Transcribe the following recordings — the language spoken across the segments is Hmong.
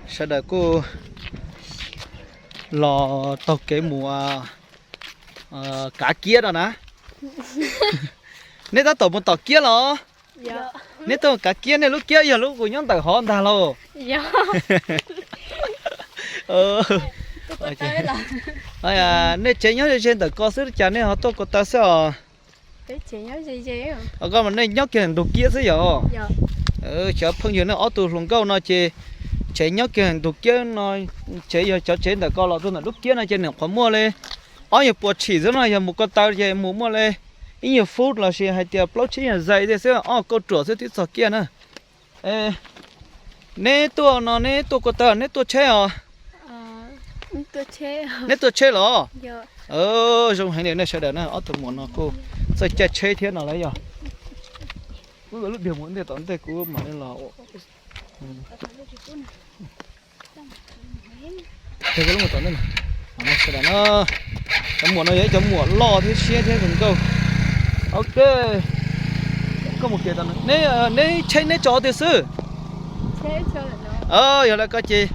Sawv daws kuj los taug kev mus kav kiab no na. Neb tab tom mus tom kiab los? Neb tuaj kav kiab, nej lub kiab yog lub uas nyob ntawm hov ntag lauj? Nej tsev nyob ze ze ntawm ko xwb cas nej ho tuaj ko taw xwb os? Koj mas nej nyob kiag ntug kiab xwb yog? Cov phooj ywg, nej ob tug hluas nkauj no ces tsev nyob kiag ntug kiab no, tsev yog cov tsev ntawm ko los rau ntawm lub kiab no ces nws qhuav muaj li ob nyuag puas tshim xwb no, yog mus ko taw ces mus muaj li ib nyuag fub los sis hais tias plaub tsib nyuag zais tiag xwb, ob kauj ruam xwb twb txog kiab na. Neb tuaj no neb tuaj ko taw, neb tuaj tsheb os? Neb tuaj tsheb los? Zoo heev li nej sawv daws na, ob tug muam no kuj txawj caij tsheb thiab no lawm yog. Lub diag mus ntej tom ntej kuv mam li los. Sawv daws na, cov muam no yog ib cov muam loj thiab siab thiab zoo nkauj. Ok, koj mus kiag, neb tsheb neb tso twg xwb? Yog lawm ko ces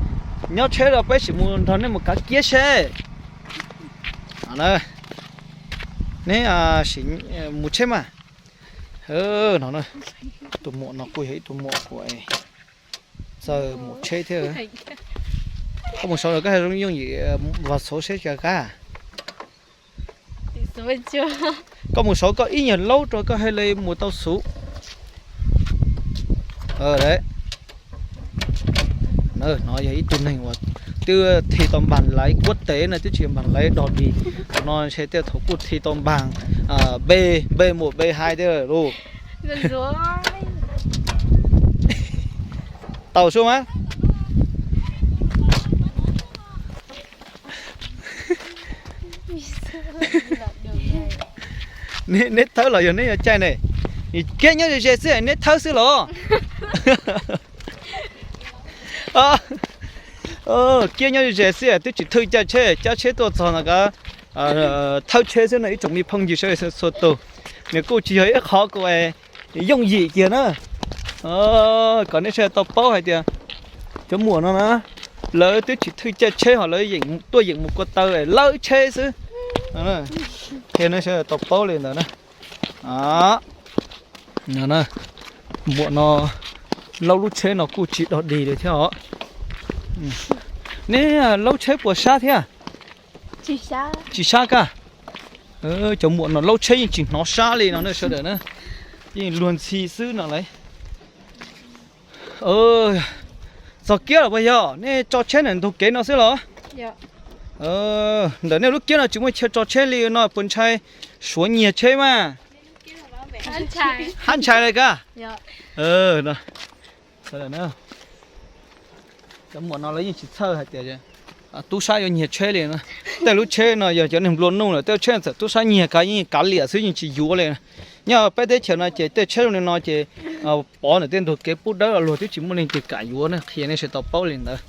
nyob tsheb los peb sim mus nrog nej mus kav kiab seb. Neb sim mus tsheb mas. No, tus muam no kuj yog ib tug muam uas txawj mus tsheb thiab. Koj mus saud los koj hais zoo yooj yim, vas xauv seb cas qab. Koj mus saud koj ib nyuag laub rau koj hais li mus tau xub. No yog ib tug neeg uas twb thi tau npag laiv kuab tev no, twb tsis yog npag laiv dog dig. Thaum no ntshe tej thaum kuj thi tau npag B, B một B hai thiab lauj. Tau sub mas. Neb thawb los yog neb yuav caij ne? Kiab nyob ze ze xwb neb thawb xwb los? Kiab nyob ze ze xwb twb tsis thwj caij tsheb, cab tsheb tuaj txog no kav thawb tsheb xwb no ib tsoom me phooj ywg sawv daws txhua tus. Nws kuj tsis yog ib qhov kuj yooj yim kiag na. Kom nej sawv daws tau paub hais tias cov muam no na, lawv twb tsis thwj caij tsheb ho lawv tuaj yeem mus ko taw lawb tsheb xwb. Qhia nej sawv daws tau paub li ntawd na. Muam no laub lub tsheb no kuj tsis dog dig li thiab os. Neb laub tsheb puas sab thiab? Tsis sab kaj. Cov muam no laub tsheb yeej tsis hnov sab li no ne sawv daws na. Yeej luag ntxhi xwb no lauj. Txog kiab los puas yog? Nej tso tsheb ntawm ntug kev no xwb los? Ntawm nej lub kiab no tsis muaj chaw tso tsheb li no puas ntshai suav nyiag tsheb mas? Hab ntshai li kaj. Cov muam no lawv yeej tsis txhawj hais tias tub sab yuav nyiag tsheb li. Tej lub tsheb no yog cov neeg nplua nuj lawm, tej tsheb txawm tub sab nyiag kav yeej kav liam xwb yeej tsis yuav li. Nyob peb teb chaws no ces tej tsheb zoo li no ces pov ntawm tej ntug kev pub dawb los luag twb tsis muaj leej twg kam yuav ne, qhia nej sawv daws tau paub li ntawd.